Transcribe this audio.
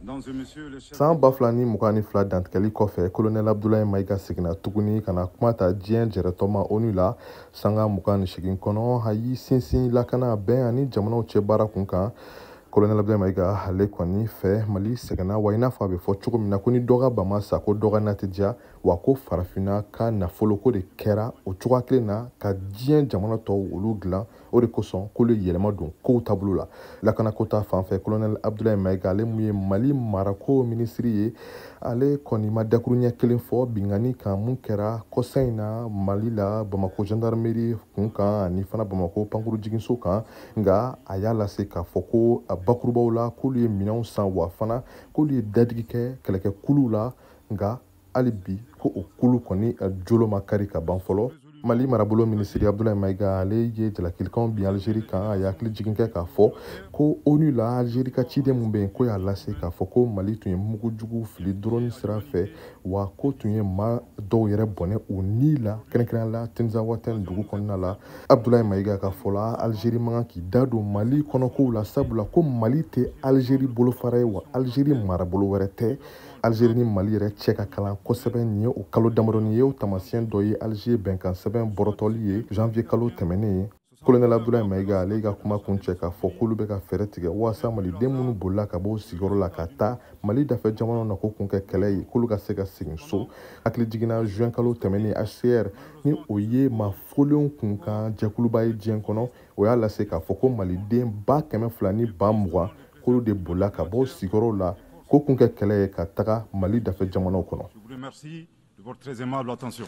San 2022 dantigɛli kɔfɛ, Kolonɛli Abdoulaye Maïga seginna tuguni ka na kuma ta diɲɛ jɛrɛtɔma ONU la sanga 28 kɔnɔ. A y'i sinsin lakana, bɛn ani jamanaw cɛ baara kun kan. Kolonɛli Abdoulaye Maïga ale kɔni fɛ, Mali sɛgɛnna wa, i n'a fɔ a bɛ fɔ cogo min na ko ni dɔ ka bama sa, ko dɔ ka na tɛ diya, wa ko farafinna ka nafolo ko de kɛra o cogoya kelen na ka diɲɛ jamana tɔw olu dilan. O de kosɔn k'olu ye yɛlɛma don kow taabolo la. Lakanako ta fan fɛ, Kolonɛli Abdoulaye Maïga, ale mun ye Mali marako minisiri ye, ale kɔni ma dakuruɲɛ kelen fɔ binkanni kan mun kɛra kɔsa in na Mali la, Bamako gendarmerie kun kan ani fana Bamako pankuru jiginso kan. Nka a y'a lase k'a fɔ ko bakurubaw la, k'olu ye minɛnw san, wa fana k'olu ye dadigi kɛ kɛlɛkɛkuluw la. Nka hali bi ko o kulu kɔni jolo ma kari ka ban fɔlɔ. Mali marabolo minisiri Abdoulaye Maïga, ale ye jalakilikanw bin Algérie kan. A ye hakili jigin kɛ k'a fɔ ko ONU la, Algérie ka ciden mun bɛ yen, ko y'a lase k'a fɔ ko Mali tun ye mugujugu fili drone sira fɛ, wa ko tun ye maa dɔw yɛrɛ bɔnɛ u ni la, kɛrɛnkɛrɛnnenya la Tinzawatɛn dugu kɔnɔna la. Abdoulaye Maïga ka fɔ la, Algérie man kan k'i da don Mali kɔnɔkow la, sabula ko Mali tɛ Algérie bolofara ye, wa Algérie marabolo wɛrɛ tɛ. Algérie ni Mali yɛrɛ cɛ ka kalan kosɛbɛ. Nin ye o kalo damadɔni ye, o taamasiyɛn dɔ ye Alger bɛnkan sɛbɛn bɔrɔtɔli ye janvier kalo tɛmɛnen ye. Kolonɛli Abdoulaye Maïga ale ka kuma kun cɛ k'a fɔ k'olu bɛ ka fɛɛrɛ tigɛ waasa maliden minnu bolila ka bɔ sigiyɔrɔ la ka taa Mali dafɛ jamanaw na ko kun kɛ kɛlɛ ye, k'olu ka se ka segin so. Hakili jiginna juin kalo tɛmɛnen, HCR, ni o ye maa folenw kun kan jɛkuluba ye diɲɛ kɔnɔ, o y'a lase k'a fɔ ko maliden 220 000 k'olu de bolila ka bɔ sigiyɔrɔw la ko kun kɛ kɛlɛ ye ka taga Mali dafɛ jamanaw kɔnɔ. Je vous remercie de votre très aimable attention.